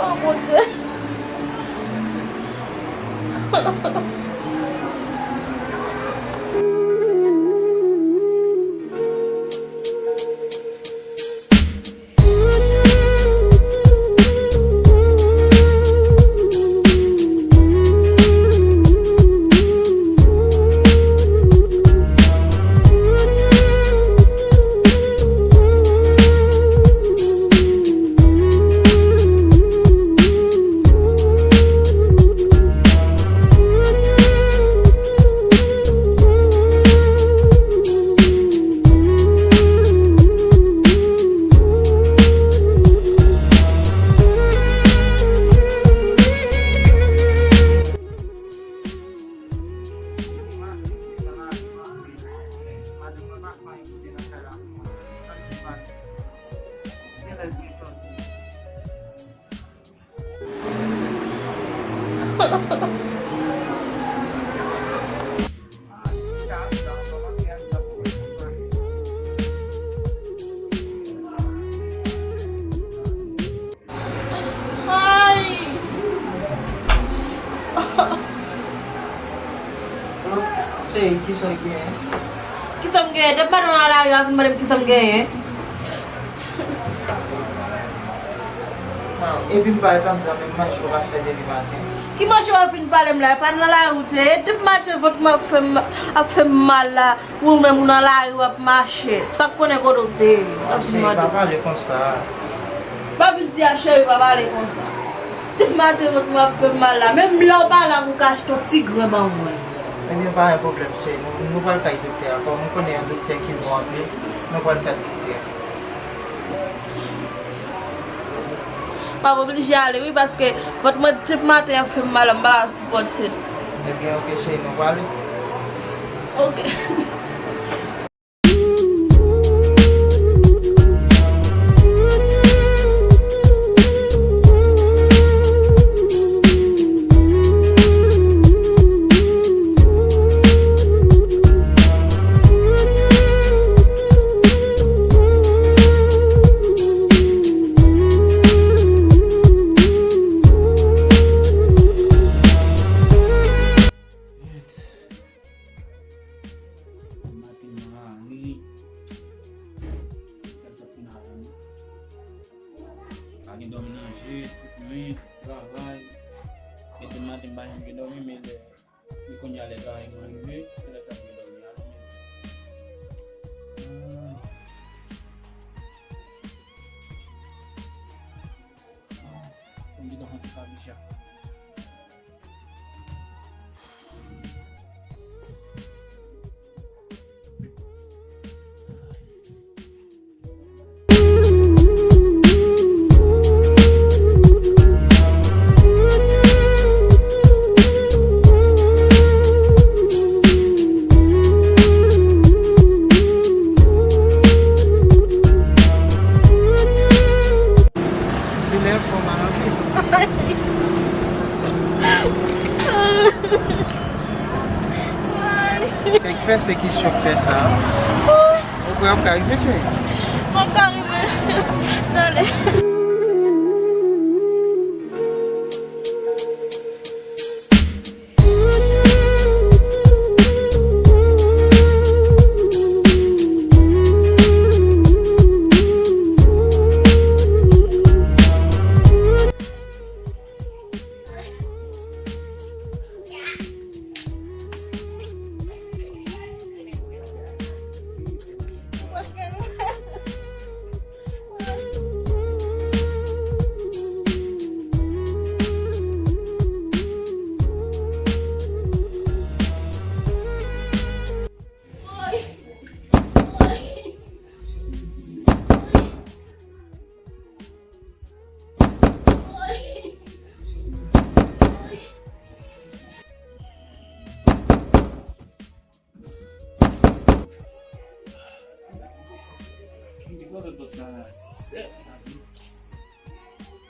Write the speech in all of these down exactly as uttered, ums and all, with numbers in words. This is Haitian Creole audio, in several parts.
Oh, Bondye. Ay! Cheri, kisa w genyen? Kisa m genyen? Depi maten w nan lari a, vin mande m kisa m genyen. Epi m pale pa m nan menm manje w pa fè depi maten. Ki manje w ap vin pale m la? E pa nan lari w te ye? Depi maten vant mwen ap fè m, ap fè m mal la. Ou menm ou nan lari w ap mache. Sa k konnen kote w te ye? W ap vin mande. Pa pale konsa. Pa vin di a cheri pa pale konsa. Depi maten vant mwen ap fè m mal la. Menm lè w pa la pou w ka achte yon ti grenn ban mwen. Ebyen pa gen pwoblèm cheri. Nou, nou pral kay doktè a. Kòm ou konnen yon doktè ki bon anpil, nou pral kay doktè a. M ap oblije ale wi, paske vant mwen depi maten an fè m mal, m pa ka sipòte l. Ebyen, oke, cheri, nou prale. Oke. Maten an, wi. Sa, sa fin avè m. Pa gen dòmi nan je, tout nuit, travay. Depi maten, m pa janm gen dòmi, men lè, men kounye a lè travay mwen rive, se lè sa pou m dòmi a. Ah. Mwen gentan fè ti kabicha. Li lè fò mal anpil. Kèk pèsekisyon k fè sa. Ou kwè w ap ka rive, cheri? Mwen ka rive. Tande.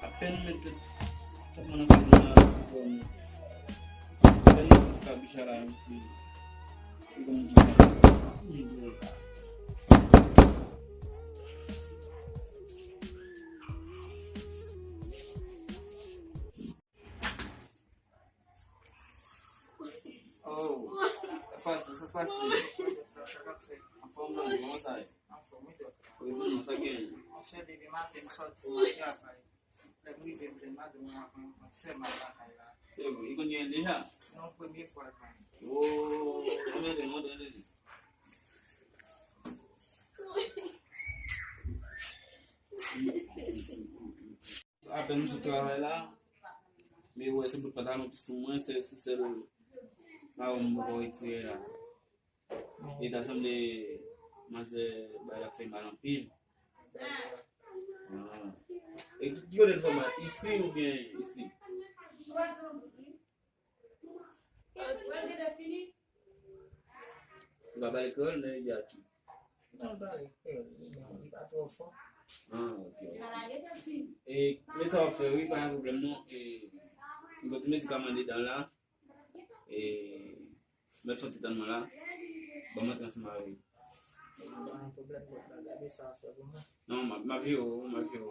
Apèn mete tèt mwen nan kay la, apèn mete kabicha la, mesi. Li konn di mwen. Pase. Anfòm nan, kòman sa ye? Prezan, sa gen? Monchè, depi maten m sòti, m al travay. Lè m rive, m jwenn madanm mwen avan mwen fè mal lakay la. Se vre, li konn gen deja? Non, premye fwa l ban m. Oh, anmède, montre deja. Apèn m sot travay la, men wè se bout pantalon ki sou mwen, se, se sèl mawon m poko retire la. E ta sanble manzè bay la fè mal anpil. Ah. E ki, ki kote l fè mal? Isi oubyen isi? Ou pa pale kreyòl, men li di a ki? Non, m pale kreyòl, li pa twò fò. Ah, ok. E, men sa w ap fè, wi, pa gen pwoblèm, non. E, m gen ti medikaman dedan la. E, mèt soti tann mwen la. Ban mwen antre ansanm avè w. Pa gen pwoblèm, bòt la, gade sa w ap fè pou mwen. Non, m ap, m ap jere w, m ap jere w.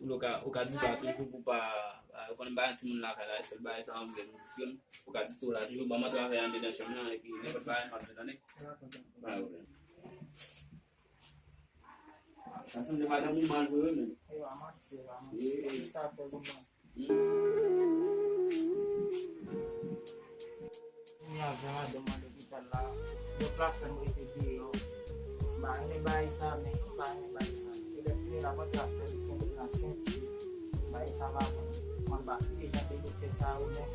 Ou ka, ou ka di sa toujou pou pa, pa, ou konnen m pa gen timoun lakay la, sèl bagay sa anglè m di slim. Ou ka di tou la toujou, ban m antre avè andedan chanm nan, epi nenpòt bagay m ap di tande. Pa gen pwoblèm. Sa sanble madanm ou mal vre wi menm. E pa manti, e pa manti. Ki sa fè pou mwen? Kounye a vè madanm mwen lopital la, dòk la fè m rete deyò. M pa renmen bagay sa, men m pa renmen bagay sa. E lè fini la, mwen t ap fè li kenbe nan senti. Bagay sa pa bon. Mwen pa file jan de doktè sa yo menm.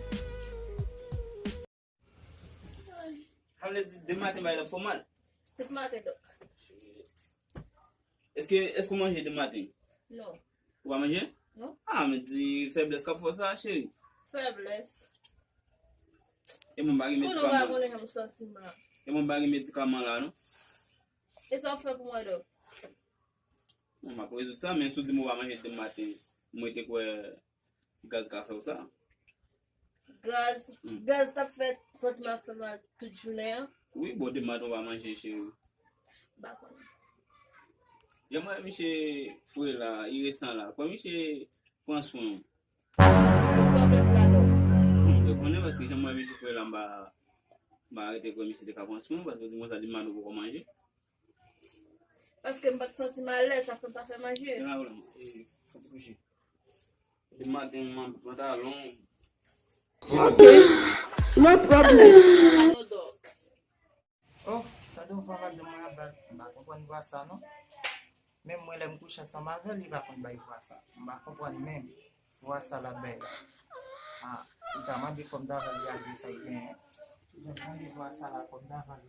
Sa vle di demen maten bagay la ap fè w mal? Demen maten, dòk. Èske, èske w manje demen maten? Non. Ou pa manje? Non. Ah, men di fèblès k ap fè w sa, cheri. Fèblès. E mwen pa gen medikaman. Konnen w pa konnen jan m santi m la. E mwen pa gen medikaman la, non. E sa w fè pou mwen, dòk? Non, m ap rezoud sa, men si w di m ou pa manje demen maten, mwen te kwè gaz ka fè w sa. Gaz? Hmm. Gaz t ap fè vant mwen ap fè mal tout jounen an. Wi, bon, demen maten w pa manje, cheri. M pa konnen. Jan m wè misye fre la, iritan la, kwè misye pran swen w. Ou kwè w vle di ladan w? Hmm, mwen konnen paske jan m wè misye fre la, m pa, m pa rete kwè misye te ka pran swen w, paske w di konsa demen maten ou poko manje. Paske m pa t santi m alèz, sa fè m pa fè manje. Gen la, e, santi kouche. Demen maten, m an pantalon. Ok, no problem. Oh, sa de fwa madanm mwen ap bay, m pa konprann vwa sa non. Menm mwen lè m kouche ansanm avè l, li pa konn bay vwa sa. M pa konprann menm vwa sa l ap bay la. Ah, li ta mande fò m ta fè l gade sa l genyen. Li mande vwa sa la fò m ta fè l.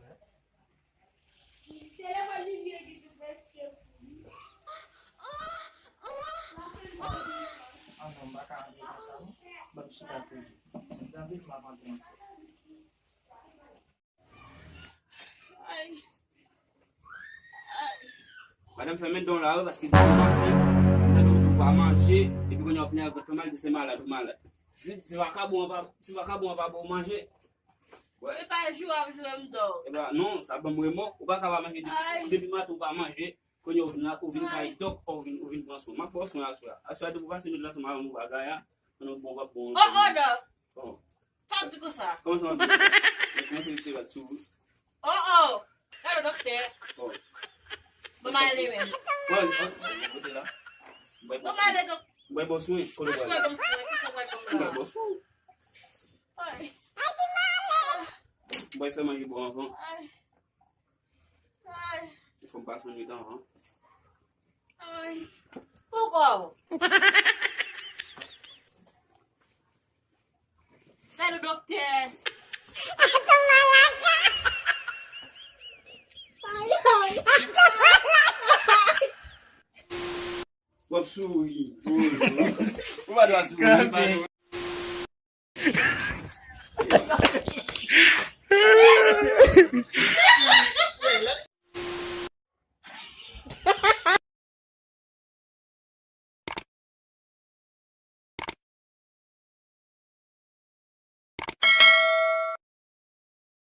Ah non, m pa ka antre konsa non. Ban m chita kote. Si m tande m ap antre ankò. Ay. Ay. Madanm fèmen don la wi, paske depi maten, m tande w di w pa manje, epi kounye a w ap vini ak vant fè mal, di se malad ou malad. Di, di vakabon an pa, di vakabon an pa ba w manje. Wè. E pa jou ap jwe m dòk. E pa, non, sa ban m remò. Ou pa ka pa manje depi, depi maten ou pa manje. Kounye a ou vin la, ou vin kay dòk, ou vin, ou vin pran swen. M ap ba w swen aswè a. Aswè a depi w pase nwit la ansanm avè m ou pa gaya. Konnen w bon, w ap bon. Oh, oh, dòk. Bon. Sa w di konsa? Kòman sa w di konsa? Kòman se te bat sou ou? Oh, oh. Gade doktè. Bon. Bon, m ale menm. Bon, bon, bon, kote la? Bon, m ale dòk. Bay bòs ou, kote w prale? Bay bòs ou, kisa w pral ban m la? Bay bòs ou. Ay. Bay fè manje bò anvan. Ay. Ay. Fò m pase yon nwit anvan. Ay. Poukò? Fè nou doktè. W ap souri. Ou pa dwa souri.